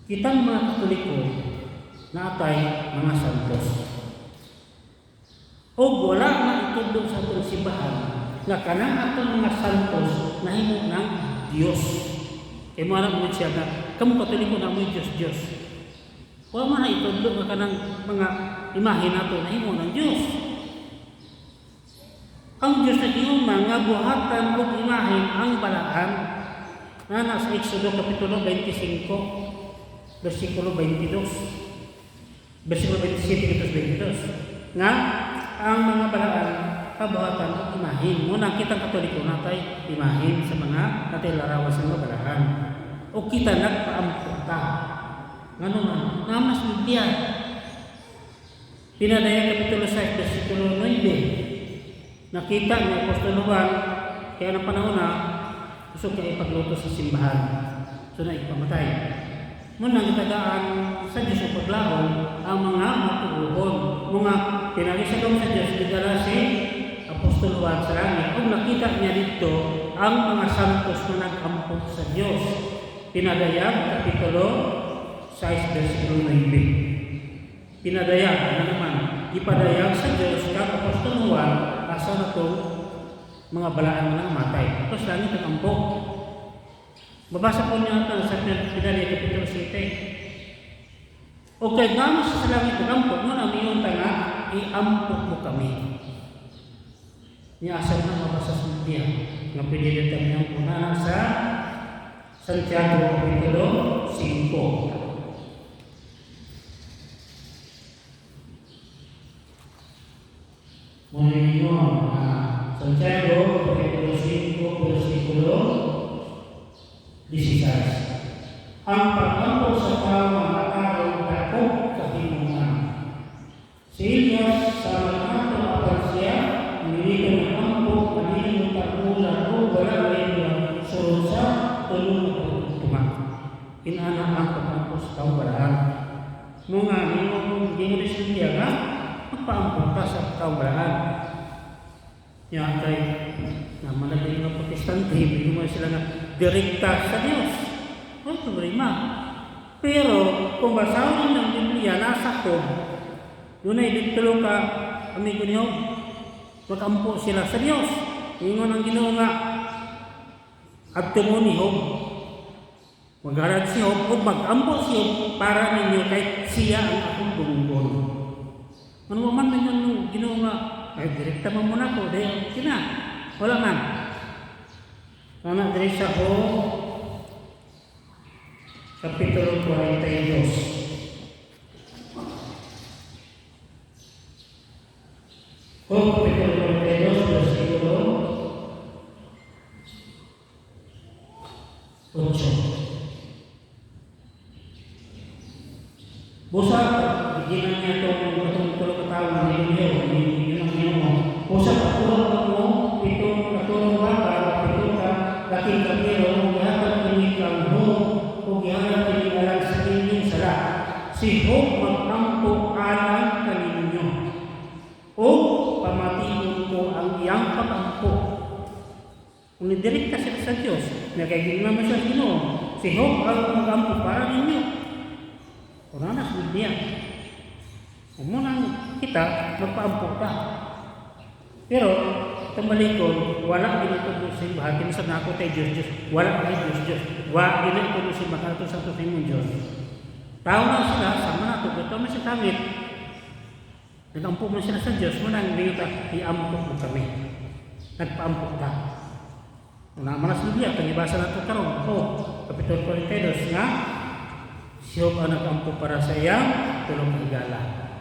Kitang mga Katoliko naatay mga santos. O wala na itudlo sa atong simbahan nga kanang atong mga santos nahimo ng Dios. Kay mo alam mo siya nga kamo Katoliko na mo Dios Dios. Wa man na itudlo nga kanang mga imahe nato nahimo ng Dios. Ang Dios nag-ingon nga buhatan og imahen ang balaan na nasa Exodo Kapitulo 25 versikulo 22, versikulo 27 to 22, nga ang mga balaan pabuhatan og imahen. Muna kitang Katoliko natay imahen sa mga natay larawan sa mga balaan o kita nagpaampo ta. Ngano man namas Biblia. Pinadayag Kapitulo 6 versikulo 9, nakita ni Apostol Juan kaya ng panahon na gusto kaya ipagluto sa simbahan, so na ipamatay muna gitagaan sa Diyos ang paglaon ang mga matuuhon mga pinagi sa sa Diyos. Gidala si Apostol Juan sa langit ug nakita niya dito ang mga santos na nag-ampo sa Diyos. Pinadayag Kapitulo 6 versikulo 9. Pinadayag ano naman, ipadayag sa Diyos kang Apostol Juan asa na itong mga balaan nga namatay. Tapos langit nag-ampo. Mabasa po niya ito sa Pinadayag Kapitulo 7. O kay nga sa langit nag-ampo mo na miyon ta nga iampo mo kami. Niya asa na mabasa sa Biblia nga pwede din kami ang una sa Santiago Kapitulo 5. Muna ninyo, Santiago Kapitulo 5, versikulo 16. Ang pag-ampo sa tao nga matarong dako kahimuan. Si Elias sa mga apan siya, nilito ng ampo, kanino tag-ulan o wala ngayon sulod sa tulong na pagtugtungan. Inana ang pag-ampo sa taong balaan. Mga nimo gingon sa Biblia nga magpaampo ka sa taong balaan. Ya kay na malagay mga Protestante, hindi mo sila nga direkta sa Diyos. Ay, problema. Pero kung basahon ng Biblia, nasa Job, doon ay tulo ka amigo niyo, magampo sila sa Diyos. Ingon ang Ginoo nga, adto mo ni Job. Magharad si Job o magampo si Job para ninyo kay siya ang akong dunggon. Ano man man yun Ginoo nga, ay direkta man mo na ko, dahil kina. Wala man. Ana diri sa Job Kapitulo 42. Job Kapitulo 42, versikulo 8. Busa, giginan niya itong itong tulo ka tawo nga niyo, yun ang Ginoo. Busa patulo mo pitong katulong baka, pito ka laking karnero, ug gihatag kini kang Job, ug gihatag kini alang sa inyong sala. Si Job magampo alang kaninyo. O pamation ko ang iyang pagampo. Kung nidirekta siya sa Diyos, nagaging naman siya sa Ginoo. Si Job ang magampo para ninyo. Una na sa Biblia. Kung muna kita, magpaampo ka. Pero, tumalikod, wala ginatudlo sa simbahan, kinasab na ako tayo Diyos, Diyos, wala kay Diyos, Diyos, wala ginatudlo sa simbahan, ito sa imong Diyos. Tao na sila, sama na ito, ito man sa langit. Nag-ampo man sila sa Diyos, muna ang ka, iampo mo kami. Nagpaampo ka. Una man sa Biblia, itong ibasa na ito karon, oh, Kapitulo 42, nga, si Job ang nag-ampo para sa iyang tulong higala.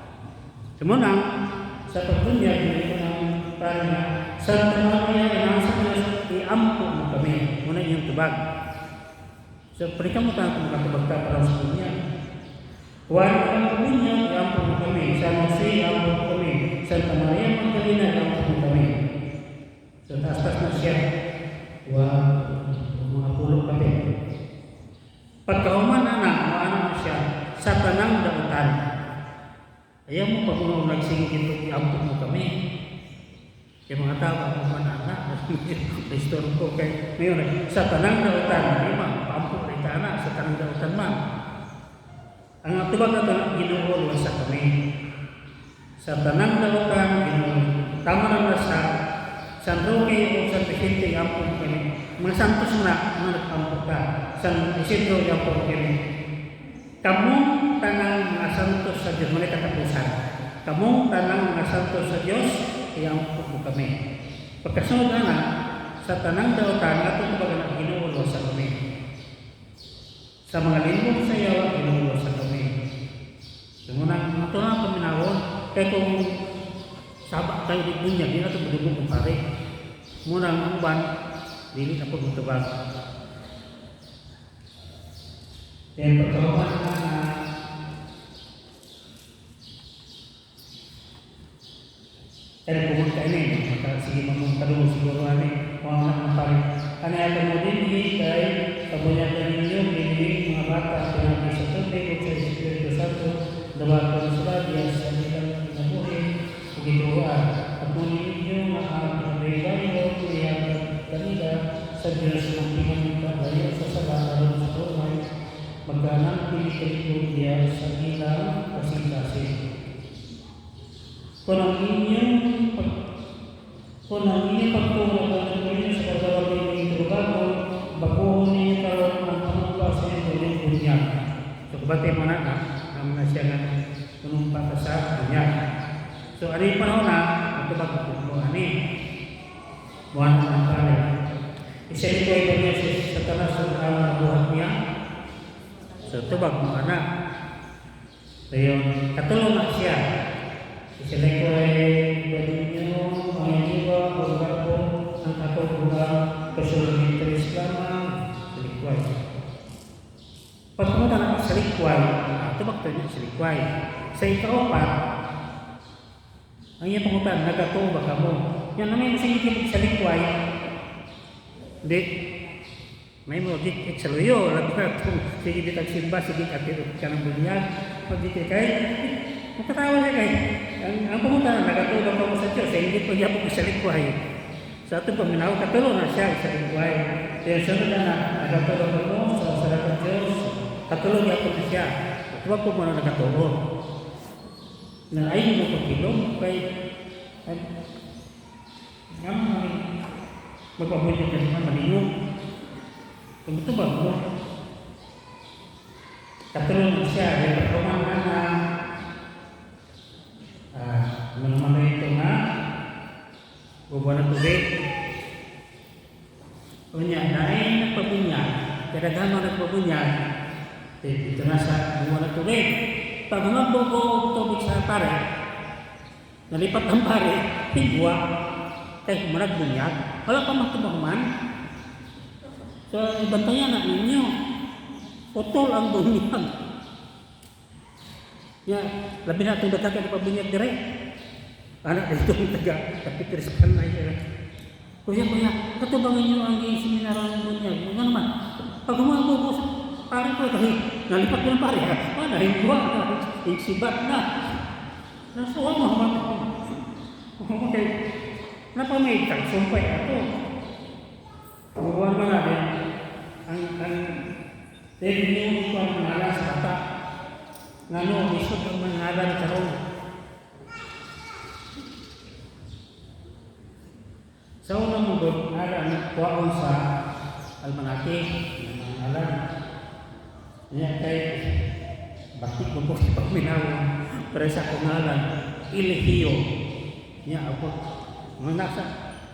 Sumunang, sa pagbunyag, ko ng parang Santa Maria, inang sa Diyos, iampo mo kami. Muna iyong tubag. So, pwede mo tayo kung makatubag ta para sa bunyag. Juan ang bunyag, iampo mo kami. San Jose, iampo mo kami. Santa Maria Magdalena, iampo mo kami. So, taas-taas na siya. Wa, mga pulong kami. Pagkahuman na na, maano na siya sa tanang dautan. Ayaw mo pag unang nagsingkit ito, iampo mo kami. Yung mga tao, ako man ana, na ko kay ngayon, sa tanang dautan, di ba, paampo rin ka na, sa tanang dautan man. tubag nato, "Ginoo, luwasa kami." Sa tanang daotan, Ginoo. Tama na sa San Roque o San Vicente, ampon kami. Mga santos na, mga nag-ampo ka. San Isidro, ampon kami. Kamong tanang mga santos sa Diyos, muna katapusan. Kamong tanang mga santos sa Diyos, iampo mo kami. Pagkasunod na, sa tanang daotan, atong tubagan ang "Ginoo, luwasa kami." Sa mga limbong sa yawa, "Ginoo, luwasa kami." So, muna, ato na ang paminawon. Kaya kung saba tayo di bunyag, di na ito madugong kung pare. Muna ang uban, dili na po mutubag. Then, pagkahuman na na pero pumunta ini, maka sige mamunta doon siguro ani, kung ang anak ng pare. Ano yata mo din, kay kabunyagan ninyo, kini mga bata, pinagi sa tubig, ug sa Espiritu Santo, dawaton sila diya sa ilang kinabuhi, ug gituoan. At ngunit ninyo nga ang pinabaybayo, ihatag kanila sa Diyos ng pinamita layo sa sala aron sa tunay, magkanang pinikaligod diya sa ilang kasing-kasing. Kung ang inyong pagtulog ang ninyo sa paggawa ng tulubagon, baguhon ninyo karon ang panumpa sa inyong bunyag. So, kabati mo na, ha? Na siya nga panumpa ka sa bunyag. So, ano yung panahon na, magtubag ko, ani, buwan ng pare. Isa ito ay niya si Satanas sa ang buhat niya. So, tubag mo anak. So, yun, katulong na siya. Isa ko ay ninyo, mga iba, o bago, ang atong buang personal interest lamang, sa likway. Pag pumunta na sa likway, tubag tayo sa likway. Sa ikaapat, ang iyang pangutan, nagatuo ba ka mo? Yan na may masingit sa likway, hindi, may mo git sa luyo, labi na itong sige bitag simba, sige katiro ka ng bunyag, pag kay, makatawa siya kay, ang pangutan, nagatuo ba ka mo sa Diyos, hindi pa gyapon sa likway. Sa atong paminaw, katulo na siya sa likway. Kaya sunod na na, nagatuo ba mo sa salamat Diyos, katulo gyapon na siya. At huwag po muna nagatuo. Na ay mo pagkilom, kay, ay, nga magpabunyag ka naman, maliyog. Kung ito ba mo? Katulo na siya, ay pagkaman na na, ano naman na ito nga, bubuan ng tubig. Unya, dahil nagpabunyag, kadaghan mo nagpabunyag, dito na sa buwan ng tubig. Pag humabog ko tubig sa pare, nalipat ang pare, higwa, kay kumarag bunyag, wala pa magtubahuman. So, ibantayan na ninyo. Putol ang bunyag. Ya, labi na itong daghan ka pabunyag dire. Anak dito ang taga kapitris pa na siya. Kuya, kuya, katubang ninyo ang seminaryo ng bunyag. Ano naman? Pag humabog ko sa pare ko, kasi nalipat ko ng pare, ha? Wala, higwa na, higsibat na. Nasuwa mo, okay. Napamay, sumpay ato. Bubuan ba natin? Ang, dahil niyo ko ang ngalan sa bata. Ngano, isod ang mga ngalan karon. Sa unang mundo, ngalan kuwaon sa almanake, ng mga ngalan. Niya kay, bakit mo po paminaw, pero sa akong ngalan, Ilihio. Niya ako, mga nasa,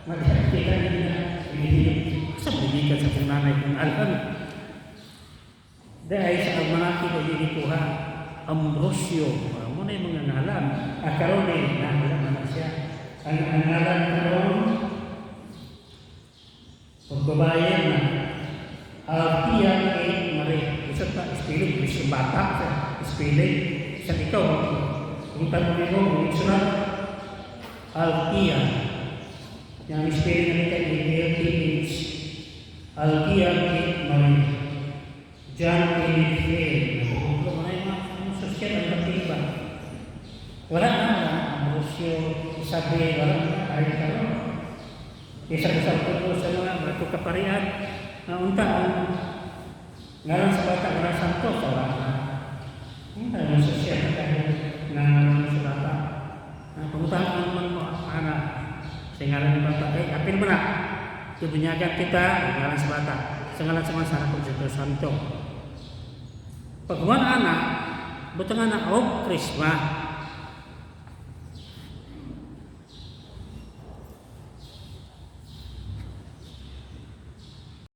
magkakita niya, Ilihio. Sa bumikan sa kong nanay kong ngalan. Dahil sa almanake ko ginikuha, Ambrosio, mo na yung mga ngalan. Ah, karon eh, nahalan na siya. Ang ngalan karon, pagbabayan na, Althea A. Marie. Isa pa, spelling, may bata, spelling. Isa ikaw, kung tanong mo, kung isulat, Althea. Yang spelling na nito, A-L-T-H. Althea A. Marie. John A. Fail. Nabubulo mo na yung mga social ang katiba. Wala na, wala na. Ambrosio, Isabel, wala na. Ay, karon. Isa-isa ko sa mga mga kaparian. Na unta, ang ngalan sa bata, wala santos, wala na. Ano sa siya dahil nangalan sa bata. Pangutahan ko naman mo, ana, sa ngalan ng bata. Eh, apil mo na. Ibunyagan kita, ang ngalan sa bata. Sa ngalan sa mga sa Anak sa Santo. Pag human ana, butangan na og krisma.